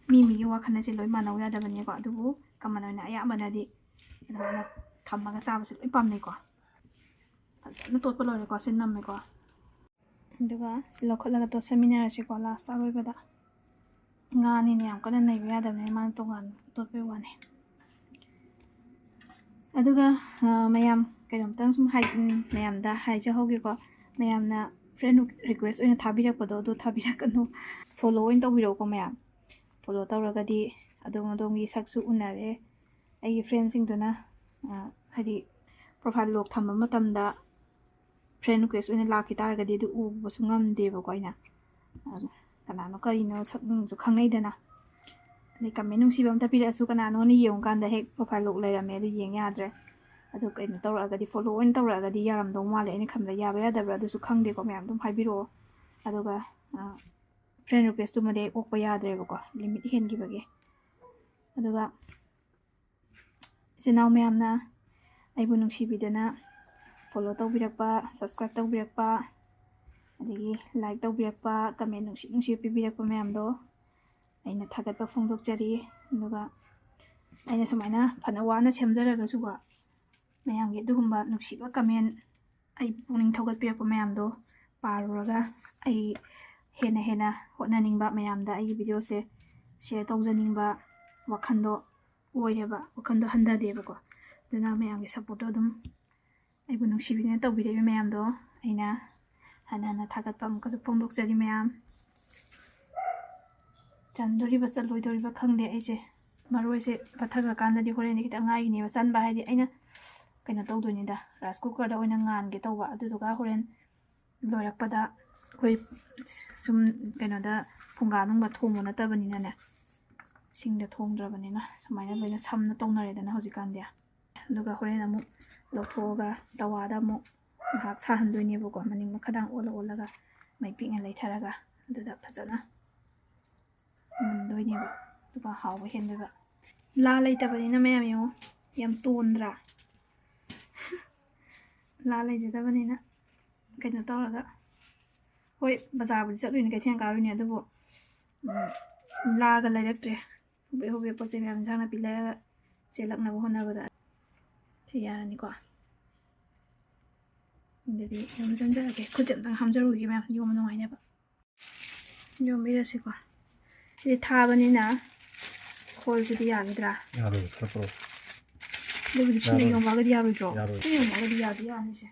ꯃꯤ ꯃꯤꯒꯤ ꯋꯥꯈꯜ ꯑꯁꯦ ꯂꯣꯏ ꯃꯥꯟꯅꯧ ꯌꯥꯗꯕꯅꯤꯀꯣ꯫ ꯑꯗꯨꯕꯨ common ꯑꯣꯏꯅ ꯑꯌꯥꯝꯕꯅꯗꯤ ꯑꯗꯨꯃꯥꯏꯅ ꯊꯝꯃꯒ ꯆꯥꯕꯁꯦ ꯂꯣꯏ ꯄꯥꯝꯅꯩꯀꯣ꯫ ꯐꯖꯅ ꯇꯣꯠꯄ ꯂꯣꯏꯔꯦꯀꯣ, ꯁꯤ ꯅꯝꯃꯦꯀꯣ꯫ ꯑꯗꯨꯒ ꯁꯤ ꯂꯧꯈꯠꯂꯒ ꯇꯣꯠꯁꯟꯃꯤꯟꯅꯔꯁꯤꯀꯣ꯫ Last ꯑꯔꯣꯏꯕꯗ ꯉꯥꯅꯤꯅ ꯌꯥꯝ ꯀꯟꯅ ꯅꯩꯕ ꯌꯥꯗꯕꯅꯤꯅ ꯃꯥꯅ ꯇꯣꯉꯥꯟꯅ ꯇꯣꯠꯄꯩ ꯋꯥꯅꯤ꯫ ꯑꯗꯨꯒ, ꯑ, ꯃꯌꯥꯝ ꯀꯩꯅꯣꯝꯇꯪ ꯁꯨꯝ ꯍꯥꯏ-, ꯎꯝ, ꯃꯌꯥꯝꯗ ꯍꯥꯏꯖꯍꯧꯒꯦꯀꯣ꯫ ꯃꯌꯥꯝꯅ friend request ꯑꯣꯏꯅ ꯊꯥꯕꯤꯔꯛꯄꯗꯣ ꯑꯗꯨ ꯊꯥꯕꯤꯔꯛꯀꯅꯨ꯫ Follow ꯑꯣꯏꯅ ꯇꯧꯕꯤꯔꯛꯎꯀꯣ ꯃꯌꯥꯝ꯫ Follow ꯇꯧꯔꯒꯗꯤ ꯑꯗꯣꯝ ꯑꯗꯣꯝꯒꯤ ꯁꯛꯁꯨ ꯎꯅꯔꯦ꯫ ꯑꯩꯒꯤ friend ꯁꯤꯡꯗꯨꯅ, ꯑ, ꯍꯥꯏꯗꯤ profile lock ꯊꯝꯕ ꯃꯇꯝꯗ friend request ꯑꯣꯏꯅ ꯂꯥꯛꯈꯤ ꯇꯥꯔꯒꯗꯤ ꯑꯗꯨ ꯎꯕꯁꯨ ꯉꯝꯗꯦꯕꯀꯣ ꯑꯩꯅ꯫ ꯑꯗꯨ ꯀꯅꯥꯅꯣ ꯀꯔꯤꯅꯣ ꯁꯛ ꯅꯨꯡꯁꯨ ꯈꯪꯅꯩꯗꯅ꯫ ꯑꯗꯩ comment ꯅꯨꯡꯁꯤꯕ ꯑꯝꯇ ꯄꯤꯔꯛꯑꯁꯨ ꯀꯅꯥꯅꯣꯅ ꯌꯦꯡꯉꯨꯀꯥꯟꯗ ꯍꯦꯛ profile lock ꯂꯩꯔꯝꯃꯦ, ꯑꯗꯨ ꯌꯦꯡ ꯌꯥꯗ꯭ꯔꯦ꯫ ꯑꯗꯨ ꯀꯩꯅꯣ ꯇꯧꯔꯛꯑꯒꯗꯤ, follow ꯑꯣꯏꯅ ꯇꯧꯔꯛꯑꯒꯗꯤ ꯌꯥꯔꯝꯗꯧ ꯃꯥꯜꯂꯦ꯫ ꯑꯩꯅ ꯈꯟꯕꯗ ꯌꯥꯕ ꯌꯥꯗꯕ꯭ꯔꯥ ꯑꯗꯨꯁꯨ ꯈꯪꯗꯦꯀꯣ, ꯃꯌꯥꯝ ꯑꯗꯨꯝ ꯍꯥꯏꯕꯤꯔꯛꯑꯣ꯫ ꯑꯗꯨꯒ, ꯑ, friend request ꯇꯨꯃꯗꯤ ꯑꯩ ꯑꯣꯛꯄ ꯌꯥꯗ꯭ꯔꯦꯕꯀꯣ, limit ꯍꯦꯟꯈꯤꯕꯒꯤ꯫ ꯑꯗꯨꯒ ꯏꯆꯤꯟ ꯏꯅꯥꯎ ꯃꯌꯥꯝꯅ ꯑꯩꯕꯨ ꯅꯨꯡꯁꯤꯕꯤꯗꯅ follow ꯇꯧꯕꯤꯔꯛꯄ, subscribe ꯇꯧꯕꯤꯔꯛꯄ, ꯑꯗꯒꯤ like ꯇꯧꯕꯤꯔꯛꯄ, comment ꯅꯨꯡꯁꯤ ꯅꯨꯡꯁꯤꯕ ꯄꯤꯕꯤꯔꯛꯄ ꯃꯌꯥꯝꯗꯣ ꯑꯩꯅ ꯊꯥꯒꯠꯄ ꯐꯣꯡꯗꯣꯛꯆꯔꯤ꯫ ꯑꯗꯨꯒ ꯑꯩꯅ ꯁꯨꯃꯥꯏꯅ ꯐꯅ ꯋꯥꯅ ꯁꯦꯝꯖꯔꯒꯁꯨꯀꯣ, ꯃꯌꯥꯝꯒꯤ ꯑꯗꯨꯒꯨꯝꯕ ꯅꯨꯡꯁꯤꯕ comment, ꯑꯩ ꯄꯨꯛꯅꯤꯡ ꯊꯧꯒꯠꯄꯤꯔꯛꯄ ꯃꯌꯥꯝꯗꯣ ꯄꯥꯔꯨꯔꯒ ꯑꯩ ꯍꯦꯟꯅ ꯍꯦꯟꯅ ꯍꯣꯠꯅꯅꯤꯡꯕ, ꯃꯌꯥꯝꯗ ꯑꯩꯒꯤ video ꯁꯦ share ꯇꯧꯖꯅꯤꯡꯕ ꯋꯥꯈꯜꯗꯣ ꯑꯣꯏꯌꯦꯕ, ꯋꯥꯈꯜꯗꯣ ꯍꯟꯊꯗꯦꯕꯀꯣ꯫ ꯑꯗꯨꯅ ꯃꯌꯥꯝꯒꯤ support ꯇꯣ ꯑꯗꯨꯝ, ꯑꯩꯕꯨ ꯅꯨꯡꯁꯤꯕꯤꯗꯨꯅ ꯇꯧꯕꯤꯔꯛꯏꯕ ꯃꯌꯥꯝꯗꯣ ꯑꯩꯅ ꯍꯟꯅ ꯍꯟꯅ ꯊꯥꯒꯠꯄ ꯑꯃꯨꯛꯀꯁꯨ ꯐꯣꯡꯗꯣꯛꯆꯔꯤ ꯃꯌꯥꯝ꯫ ꯆꯟꯗꯣꯔꯤꯕ ꯆꯜꯂꯣꯏꯗꯣꯔꯤꯕ ꯈꯪꯗꯦ ꯑꯩꯁꯦ꯫ ꯃꯔꯣꯏꯁꯦ ꯄꯠꯊꯈ꯭ꯔꯀꯥꯟꯗꯗꯤ ꯍꯣꯔꯦꯟꯗꯤ ꯈꯤꯇꯪ ꯉꯥꯏꯒꯤꯅꯦꯕ꯫ ꯆꯟꯕ ꯍꯥꯏꯗꯤ ꯑꯩꯅ ꯀꯩꯅꯣ ꯇꯧꯗꯣꯏꯅꯤꯗ, rice cooker ꯗ ꯑꯣꯏꯅ ꯉꯥꯟꯒꯦ ꯇꯧꯕ꯫ ꯑꯗꯨꯗꯨꯒ ꯍꯣꯔꯦꯟ ꯂꯣꯏꯔꯛꯄꯗ ꯑꯩꯈꯣꯏ ꯁꯨꯝ ꯀꯩꯅꯣꯗ ꯐꯨꯡꯒꯥ ꯅꯨꯡꯒ ꯊꯣꯡꯕ ꯅꯠꯇꯕꯅꯤꯅꯅꯦ, ꯁꯤꯡꯗ ꯊꯣꯡꯗ꯭ꯔꯕꯅꯤꯅ ꯁꯨꯃꯥꯏꯅ ꯂꯣꯏꯅ ꯁꯝꯅ ꯇꯧꯅꯔꯦꯗꯅ ꯍꯧꯖꯤꯛꯀꯥꯟꯗꯤ꯫ ꯑꯗꯨꯒ ꯍꯣꯔꯦꯟ ꯑꯃꯨꯛ ꯂꯧꯊꯣꯛꯑꯒ ꯇꯋꯥꯗ ꯑꯃꯨꯛ ꯉꯥꯏꯍꯥꯛ ꯁꯥꯍꯟꯗꯣꯏꯅꯦꯕꯀꯣ, ꯃꯅꯤꯡ ꯃꯈꯥꯗꯥꯡ ꯑꯣꯜꯂ ꯑꯣꯜꯂꯒ ꯃꯩ ꯄꯤꯛꯅ ꯂꯩꯊꯔꯒ ꯑꯗꯨꯗ ꯐꯖꯅ ꯃꯨꯟꯗꯣꯏꯅꯦꯕ꯫ ꯑꯗꯨꯒ ꯍꯥꯎꯕ ꯍꯦꯟꯗꯣꯏꯕ꯫ ꯂꯥ ꯂꯩꯇꯕꯅꯤꯅ ꯃꯌꯥꯝ ꯌꯦꯡꯉꯣ, ꯌꯥꯝ ꯇꯣꯟꯗ꯭ꯔꯥ? ꯂꯥ ꯂꯩꯖꯗꯕꯅꯤꯅ ꯀꯩꯅꯣ ꯇꯧꯔꯒ, ꯍꯣꯏ, ꯕꯖꯥꯔꯕꯨꯗꯤ ꯆꯠꯂꯨꯏꯅꯦ, ꯀꯩꯊꯦꯜ ꯀꯥꯔꯨꯏꯅꯦ, ꯑꯗꯨꯕꯨ ꯎꯝ, ꯂꯥꯒ ꯂꯩꯔꯛꯇ꯭ꯔꯦ꯫ ꯍꯣꯕꯦ ꯍꯣꯕꯦ ꯄꯣꯠ ꯆꯩ ꯃꯌꯥꯝ, ꯏꯟꯁꯥꯡ ꯅꯥꯄꯤ ꯂꯩꯔꯒ ꯆꯦꯜꯂꯛꯅꯕ ꯍꯣꯠꯅꯕꯗ꯫ ꯁꯤ ꯌꯥꯔꯅꯤꯀꯣ꯫ ꯑꯗꯨꯗꯤ ꯌꯣꯝꯁꯤꯟꯖꯔꯒꯦ꯫ ꯈꯨꯠꯁꯦ ꯑꯝꯇꯪ ꯍꯥꯝꯖꯔꯨꯒꯦ ꯃꯌꯥꯝ, ꯌꯣꯝꯕ ꯅꯨꯡꯉꯥꯏꯅꯕ꯫ ꯌꯣꯝꯕꯤꯔꯁꯤꯀꯣ꯫ ꯁꯤꯗꯤ ꯊꯥꯕꯅꯤꯅ ꯈꯣꯜꯁꯤꯗꯤ ꯌꯥꯒꯗ꯭ꯔꯥ? ꯌꯥꯔꯣꯏ, ꯈꯔ ꯄꯨꯔꯛꯑꯣ꯫ ꯑꯗꯨꯕꯨꯗꯤ ꯁꯤꯅ ꯌꯥꯔꯣꯏ꯫ ꯌꯣꯝꯃꯛꯑꯒꯗꯤ ꯌꯥꯔꯣꯏꯗ꯭ꯔꯣ? ꯌꯥꯔꯣꯏ꯫ ꯁꯤꯅ ꯌꯣꯝꯃꯛꯑꯒꯗꯤ ꯌꯥꯗꯤ ꯌꯥꯅꯤꯁꯦ꯫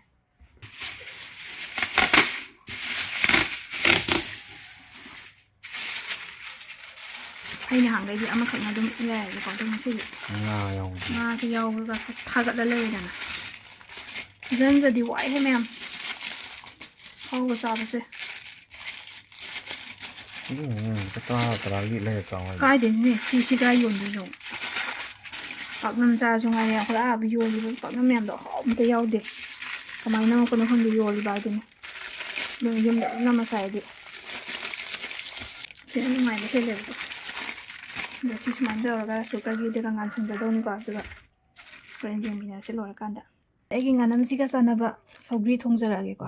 ꯑꯩ ꯅꯍꯥꯟꯈꯩꯗꯤ ꯑꯃꯈꯛꯅ ꯑꯗꯨꯝ ꯌꯥꯏꯌꯦꯕꯀꯣ, ꯑꯗꯣ ꯉꯁꯤꯗꯤ ꯉꯥ ꯌꯥꯎꯕꯗꯤ꯫ ꯉꯥꯁꯦ ꯌꯥꯎꯔꯒ ꯊꯥꯒꯠꯂ ꯂꯩꯔꯦꯗꯅ꯫ ꯖꯟꯖꯗꯤ ꯋꯥꯏꯍꯦ ꯃꯌꯥꯝ꯫ ꯍꯧꯕ ꯆꯥꯕꯁꯦ꯫ ꯑꯗꯨꯅꯅꯦ ꯂꯨꯄꯥ ꯇꯔꯥ, ꯇꯔꯥꯒꯤ ꯂꯩꯔ ꯆꯥꯎ ꯍꯥꯏꯗꯣ꯫ ꯀꯥꯏꯗꯩꯅꯣꯅꯦ? ꯁꯤ, ꯁꯤ ꯀꯗꯥꯏ ꯌꯣꯟꯗꯣꯏꯅꯣ? ꯄꯥꯛꯅꯝ ꯆꯥꯔꯁꯨ ꯉꯥꯏꯔꯦ, ꯑꯩꯈꯣꯏ ꯑꯥ ꯌꯣꯜꯂꯤꯕ ꯄꯥꯛꯅꯝ ꯃꯌꯥꯝꯗꯣ ꯑꯍꯥꯎꯕ ꯑꯝꯇ ꯌꯥꯎꯗꯦ꯫ ꯀꯃꯥꯏꯅ ꯉꯝꯃꯛꯄꯅꯣ ꯈꯪꯗꯦ ꯌꯣꯜꯂꯤꯕ ꯍꯥꯏꯗꯨꯅꯤ꯫ ꯑꯗꯨꯅ ꯌꯨꯝꯗ ꯑꯗꯨꯝ ꯅꯝꯃ ꯆꯥꯏ ꯑꯩꯗꯤ꯫ ꯁꯤꯅ ꯅꯨꯡꯉꯥꯏꯕ ꯍꯦꯜꯂꯦꯕꯀꯣ꯫ ꯑꯗꯣ ꯁꯤ ꯁꯨꯃꯥꯏꯅ ꯇꯧꯔꯒ ꯔꯥꯏꯁ ꯀꯨꯀꯔꯒꯤꯗꯨꯗ ꯉꯥꯟꯁꯤꯟꯒꯗꯧꯅꯤꯀꯣ꯫ ꯑꯗꯨꯒ ꯍꯣꯔꯦꯟ ꯌꯦꯡꯃꯤꯟꯅꯔꯁꯤ ꯂꯣꯏꯔꯀꯥꯟꯗ꯫ ꯑꯩꯒꯤ ꯉꯥꯅꯝꯁꯤꯒ ꯆꯥꯟꯅꯕ ꯁꯧꯒ꯭ꯔꯤ ꯊꯣꯡꯖꯔꯛꯑꯒꯦꯀꯣ꯫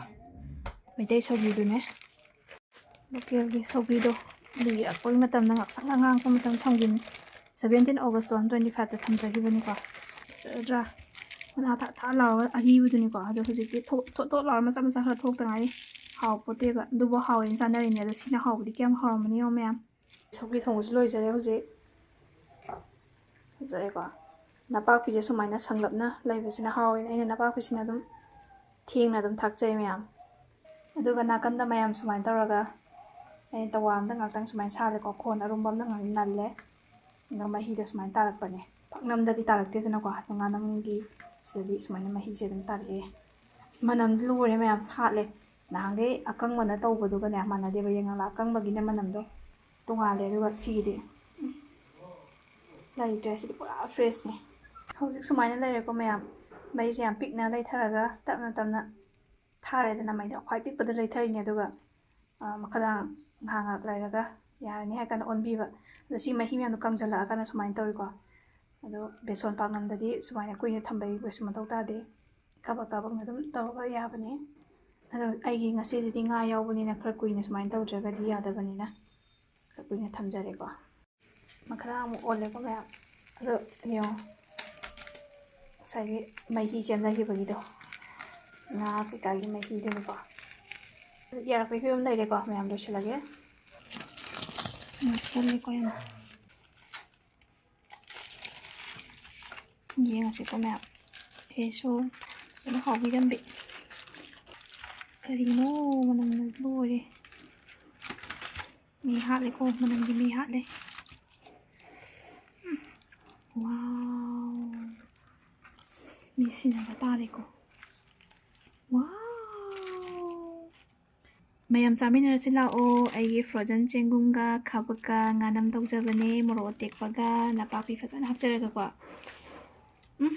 ꯃꯩꯇꯩ ꯁꯧꯒ꯭ꯔꯤꯗꯨꯅꯦ꯫ ꯂꯣꯀꯦꯜꯒꯤ ꯁꯧꯒ꯭ꯔꯤꯗꯣ ꯂꯤꯔꯛꯄꯒꯤ ꯃꯇꯝꯗ ꯉꯥꯛꯁꯪ ꯉꯥꯡꯉꯛꯄ ꯃꯇꯝ ꯊꯝꯈꯤꯕꯅꯤ꯫ Seventeen August two thousand twenty fiveꯇ ꯊꯝꯖꯈꯤꯕꯅꯤꯀꯣ꯫ ꯐꯖꯗ꯭ꯔꯥ? ꯃꯅꯥ ꯊꯥ ꯊꯥ ꯂꯥꯎꯔꯒ ꯑꯔꯤꯕꯗꯨꯅꯤꯀꯣ꯫ ꯑꯗꯣ ꯍꯧꯖꯤꯛꯇꯤ ꯊꯣꯛ-, ꯊꯣꯠ ꯊꯣꯠ ꯂꯥꯎꯔ ꯃꯆꯥ ꯃꯆꯥ ꯈꯔ ꯊꯣꯛꯇ ꯉꯥꯏꯔꯤ꯫ ꯍꯥꯎꯄꯣꯠꯇꯦꯕ꯫ ꯑꯗꯨꯕꯨ ꯍꯥꯎꯋꯦꯅ ꯆꯥꯅꯔꯤꯅꯦ꯫ ꯑꯗꯣ ꯁꯤꯅ ꯍꯥꯎꯕꯗꯤ ꯀꯌꯥꯝ ꯍꯥꯎꯔꯝꯃꯅꯤ ꯌꯦꯡꯉꯣ ꯃꯌꯥꯝ꯫ ꯁꯧꯒ꯭ꯔꯤ ꯊꯣꯡꯕꯁꯨ ꯂꯣꯏꯖꯔꯦ ꯍꯧꯖꯤꯛ꯫ ꯐꯖꯔꯦꯀꯣ꯫ ꯅꯄꯥꯛꯄꯤꯁꯦ ꯁꯨꯃꯥꯏꯅ ꯁꯪꯂꯞꯅ ꯂꯩꯕꯁꯤꯅ ꯍꯥꯎꯋꯦꯅ ꯑꯩꯅ ꯅꯄꯥꯛꯄꯤꯁꯤꯅ ꯑꯗꯨꯝ ꯊꯦꯡꯅ ꯑꯗꯨꯝ ꯊꯥꯛꯆꯩ ꯃꯌꯥꯝ꯫ ꯑꯗꯨꯒ ꯅꯥꯀꯟꯗ ꯃꯌꯥꯝ ꯁꯨꯃꯥꯏꯅ ꯇꯧꯔꯒ ꯑꯩꯅ ꯇꯋꯥ ꯑꯃꯗ ꯉꯥꯛꯇꯪ ꯁꯨꯃꯥꯏꯅ ꯁꯥꯍꯜꯂꯦꯀꯣ꯫ ꯈꯣꯟ ꯑꯔꯨꯝꯕ ꯑꯃꯗ ꯉꯥꯛ ꯅꯜꯂꯦ꯫ ꯑꯗꯨꯒ ꯃꯍꯤꯗꯣ ꯁꯨꯃꯥꯏꯅ ꯇꯥꯔꯛꯄꯅꯦ꯫ ꯄꯥꯛꯅꯝꯗꯗꯤ ꯇꯥꯔꯛꯇꯦꯗꯅꯀꯣ꯫ ꯑꯗꯣ ꯉꯥꯅꯝꯒꯤ ꯁꯤꯗꯗꯤ ꯁꯨꯃꯥꯏꯅ ꯃꯍꯤꯁꯦ ꯑꯗꯨꯝ ꯇꯥꯔꯛꯑꯦ꯫ ꯑꯁ, ꯃꯅꯝꯗꯤ ꯂꯣꯏꯔꯦ ꯃꯌꯥꯝ, ꯁꯥꯠꯂꯦ꯫ ꯅꯍꯥꯟꯈꯩ ꯑꯀꯪꯕꯅ ꯇꯧꯕꯗꯨꯒꯅꯦ ꯃꯥꯟꯅꯗꯦꯕ, ꯌꯥꯏꯉꯪꯂꯥ ꯑꯀꯪꯕꯒꯤꯅꯦ ꯃꯅꯝꯗꯣ ꯇꯣꯉꯥꯜꯂꯦ꯫ ꯑꯗꯨꯒ ꯁꯤꯒꯤꯗꯤ ꯂꯩꯇ꯭ꯔꯦ, ꯁꯤꯗꯤ ꯄꯨꯔꯥ ꯐ꯭ꯔꯦꯁꯅꯦ꯫ ꯍꯧꯖꯤꯛ ꯁꯨꯃꯥꯏꯅ ꯂꯩꯔꯦꯀꯣ ꯃꯌꯥꯝ, ꯃꯩꯁꯦ ꯌꯥꯝ ꯄꯤꯛꯅ ꯂꯩꯊꯔꯒ ꯇꯞꯅ ꯇꯞꯅ ꯊꯥꯔꯦꯗꯅ꯫ ꯃꯩꯗꯣ ꯈ꯭ꯋꯥꯏ ꯄꯤꯛꯄꯗ ꯂꯩꯊꯔꯤꯅꯦ꯫ ꯑꯗꯨꯒ ꯃꯈꯥꯗ ꯉꯥꯏꯍꯥꯛ ꯉꯥꯏꯍꯥꯛ ꯂꯩꯔꯒ ꯌꯥꯔꯅꯤ ꯍꯥꯏ ꯀꯥꯟꯗ ꯑꯣꯟꯕꯤꯕ꯫ ꯑꯗꯣ ꯁꯤ ꯃꯍꯤ ꯃꯌꯥꯝꯗꯣ ꯀꯪꯁꯤꯜꯂꯛꯑꯀꯥꯟꯗ ꯁꯨꯃꯥꯏꯅ ꯇꯧꯏꯀꯣ꯫ ꯑꯗꯣ ꯕꯦꯁꯣꯟ ꯄꯥꯛꯅꯝꯗꯗꯤ ꯁꯨꯃꯥꯏꯅ ꯀꯨꯏꯅ ꯊꯝꯕꯒꯤ ꯀꯩꯁꯨ ꯃꯊꯧ ꯇꯥꯗꯦ꯫ ꯀꯕꯛ ꯀꯕꯛꯅ ꯑꯗꯨꯝ ꯇꯧꯔꯒ ꯌꯥꯕꯅꯦ꯫ ꯑꯗꯣ ꯑꯩꯒꯤ ꯉꯁꯤꯁꯤꯗꯤ ꯉꯥ ꯌꯥꯎꯕꯅꯤꯅ ꯈꯔ ꯀꯨꯏꯅ ꯁꯨꯃꯥꯏꯅ ꯇꯧꯗ꯭ꯔꯒꯗꯤ ꯌꯥꯗꯕꯅꯤꯅ ꯈꯔ ꯀꯨꯏꯅ ꯊꯝꯖꯔꯦꯀꯣ꯫ ꯃꯈꯥꯗ ꯑꯃꯨꯛ ꯑꯣꯜꯂꯦꯀꯣ ꯃꯌꯥꯝ꯫ ꯑꯗꯣ ꯌꯦꯡꯉꯣ, ꯉꯁꯥꯏꯒꯤ ꯃꯍꯤ ꯆꯦꯟꯊꯈꯤꯕꯒꯤꯗꯣ, ꯉꯥ ꯀꯩꯀꯥꯒꯤ ꯃꯍꯤꯗꯨꯅꯤꯀꯣ꯫ ꯌꯥꯔꯛꯄꯒꯤ ꯐꯤꯕꯝ ꯂꯩꯔꯦꯀꯣ ꯃꯌꯥꯝ, ꯂꯣꯏꯁꯤꯜꯂꯒꯦ꯫ ꯅꯛꯁꯜꯂꯦꯀꯣ ꯌꯥꯝ꯫ ꯌꯦꯡꯉꯁꯤꯀꯣ ꯃꯌꯥꯝ꯫ ꯐꯦꯁꯁꯨ ꯐꯖꯅ ꯍꯥꯎꯕꯤꯔꯝꯕꯤ꯫ ꯀꯔꯤꯅꯣ, ꯃꯅꯝꯅ ꯂꯣꯏꯔꯦ꯫ ꯃꯤ ꯍꯥꯠꯂꯦꯀꯣ, ꯃꯅꯝꯒꯤ ꯃꯤ ꯍꯥꯠꯂꯦ꯫ ꯎꯝ꯫ ꯋꯥꯎ꯫ ꯑꯁ, ꯃꯤ ꯁꯤꯟꯅꯕ ꯇꯥꯔꯦꯀꯣ꯫ ꯋꯥꯎ꯫ ꯃꯌꯥꯝ ꯆꯥꯃꯤꯟꯅꯔꯁꯤ ꯂꯥꯛꯑꯣ꯫ ꯑꯩꯒꯤ frozen ꯆꯦꯡꯒꯨꯝꯒ ꯈꯥꯕꯛꯀ ꯉꯥꯅꯝ ꯇꯧꯖꯕꯅꯦ, ꯃꯣꯔꯣꯛ ꯑꯇꯦꯛꯄꯒ ꯅꯄꯥꯛꯄꯤ ꯐꯖꯅ ꯍꯥꯞꯆꯔꯒꯀꯣ꯫ ꯎꯝ,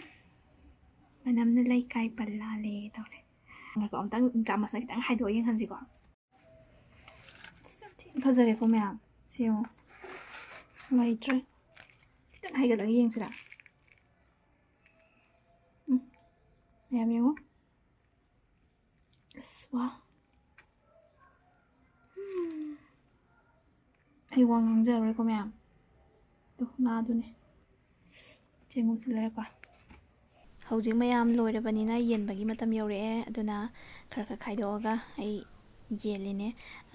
ꯃꯅꯝꯅ ꯂꯩꯀꯥꯏ ꯄꯜꯂꯥꯂꯦ ꯇꯧꯔꯦ꯫ ꯉꯥꯏꯈꯣ, ꯑꯝꯇꯪ ꯆꯥꯃꯁꯅ ꯈꯤꯇꯪ ꯍꯥꯏꯗꯣꯛꯑ ꯌꯦꯡꯍꯟꯁꯤꯀꯣ꯫ ꯑꯁ, ꯌꯥꯝ ꯊꯤꯅ ꯐꯖꯔꯦꯀꯣ ꯃꯌꯥꯝ꯫ ꯁꯤ ꯌꯦꯡꯉꯣ꯫ ꯂꯩꯇ꯭ꯔꯦ꯫ ꯈꯤꯇꯪ ꯍꯥꯏꯒꯠꯂꯒ ꯌꯦꯡꯁꯤꯔꯥ? ꯎꯝ꯫ ꯃꯌꯥꯝ ꯌꯦꯡꯉꯣ꯫ ꯑꯁ, ꯋꯥ꯫ ꯎꯝ꯫ ꯑꯩ ꯋꯥ ꯉꯥꯡꯖꯔꯔꯣꯏꯀꯣ ꯃꯌꯥꯝ꯫ ꯑꯗꯨ ꯉꯥꯗꯨꯅꯦ꯫ ꯆꯦꯡꯒꯨꯝꯁꯨ ꯂꯩꯔꯛꯄ꯫ ꯍꯧꯖꯤꯛ ꯃꯌꯥꯝ ꯂꯣꯏꯔꯕꯅꯤꯅ ꯌꯦꯟꯕꯒꯤ ꯃꯇꯝ ꯌꯧꯔꯛꯑꯦ꯫ ꯑꯗꯨꯅ ꯈꯔ ꯈꯔ ꯈꯥꯏꯗꯣꯛꯑꯒ ꯑꯩ ꯌꯦꯜꯂꯤꯅꯦ꯫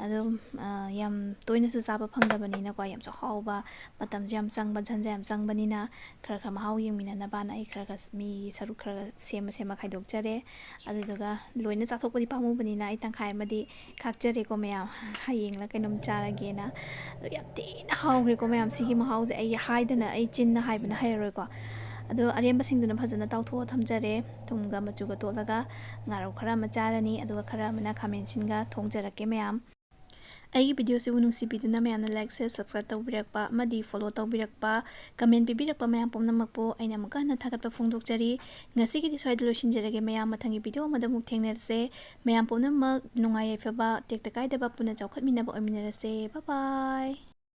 ꯑꯗꯨꯝ, ꯑ, ꯌꯥꯝ ꯇꯣꯏꯅꯁꯨ ꯆꯥꯕ ꯐꯪꯗꯕꯅꯤꯅꯀꯣ, ꯌꯥꯝꯁꯨ ꯍꯥꯎꯕ, ꯃꯇꯝꯁꯨ ꯌꯥꯝ ꯆꯪꯕ, ꯖꯟꯖ ꯌꯥꯝ ꯆꯪꯕꯅꯤꯅ ꯈꯔ ꯈꯔ ꯃꯍꯥꯎ ꯌꯦꯡꯃꯤꯟꯅꯅꯕꯅ ꯑꯩ ꯈꯔ ꯈꯔ ꯃꯤꯒꯤ ꯁꯔꯨꯛ ꯈꯔ ꯈꯔ ꯁꯦꯝꯃ ꯁꯦꯝꯃ ꯈꯥꯏꯗꯣꯛꯆꯔꯦ꯫ ꯑꯗꯨꯗꯨꯒ ꯂꯣꯏꯅ ꯆꯥꯊꯣꯛꯄꯗꯤ ꯄꯥꯝꯃꯨꯕꯅꯤꯅ ꯑꯩ ꯇꯪꯈꯥꯏ ꯑꯃꯗꯤ ꯈꯥꯛꯆꯔꯦꯀꯣ ꯃꯌꯥꯝ꯫ ꯍꯌꯦꯡꯂ ꯀꯩꯅꯣꯝ ꯆꯥꯔꯒꯦꯅ꯫ ꯑꯗꯣ ꯌꯥꯝ ꯊꯤꯅ ꯍꯥꯎꯈ꯭ꯔꯦꯀꯣ ꯃꯌꯥꯝ꯫ ꯁꯤꯒꯤ ꯃꯍꯥꯎꯁꯦ ꯑꯩ ꯍꯥꯏꯗꯅ, ꯑꯩ ꯆꯤꯟꯅ ꯍꯥꯏꯕꯅ ꯍꯩꯔꯔꯣꯏꯀꯣ꯫ ꯑꯗꯣ ꯑꯔꯦꯝꯕꯁꯤꯡꯗꯨꯅ ꯐꯖꯅ ꯇꯥꯎꯊꯣꯛꯑ ꯊꯝꯖꯔꯦ꯫ ꯊꯨꯝꯒ ꯃꯆꯨꯒ ꯇꯣꯠꯂꯒ ꯉꯥꯔꯧ ꯈꯔ ꯑꯃ ꯆꯥꯔꯅꯤ, ꯑꯗꯨꯒ ꯈꯔ ꯑꯃꯅ ꯈꯥꯃꯦꯟꯁꯤꯟꯒ ꯊꯣꯡꯖꯔꯛꯀꯦ ꯃꯌꯥꯝ꯫ ꯑꯩꯒꯤ ꯚꯤꯗꯤꯑꯣꯁꯤꯕꯨ ꯅꯨꯡꯁꯤꯕꯤꯗꯨꯅ ꯃꯌꯥꯝꯅ like, share, subscribe ꯇꯧꯕꯤꯔꯛꯄ ꯑꯃꯗꯤ follow ꯇꯧꯕꯤꯔꯛꯄ, comment ꯄꯤꯕꯤꯔꯛꯄ ꯃꯌꯥꯝ ꯄꯨꯝꯅꯃꯛꯄꯨ ꯑꯩꯅ ꯑꯃꯨꯛꯀ ꯍꯟꯅ ꯊꯥꯒꯠꯄ ꯐꯣꯡꯗꯣꯛꯆꯔꯤ꯫ ꯉꯁꯤꯒꯤꯗꯤ ꯁ꯭ꯋꯥꯏꯗ ꯂꯣꯏꯁꯤꯟꯖꯔꯒꯦ ꯃꯌꯥꯝ, ꯃꯊꯪꯒꯤ ꯚꯤꯗꯤꯑꯣ ꯑꯃꯗ ꯑꯃꯨꯛ ꯊꯦꯡꯅꯔꯁꯦ꯫ ꯃꯌꯥꯝ ꯄꯨꯝꯅꯃꯛ ꯅꯨꯡꯉꯥꯏ ꯌꯥꯏꯐꯕ ꯇꯦꯛꯇ ꯀꯥꯏꯗꯕ ꯄꯨꯟꯅ ꯆꯥꯎꯈꯠꯃꯤꯟꯅꯕ ꯑꯣꯏꯃꯤꯟꯅꯔꯁꯦ꯫ Bye bye꯫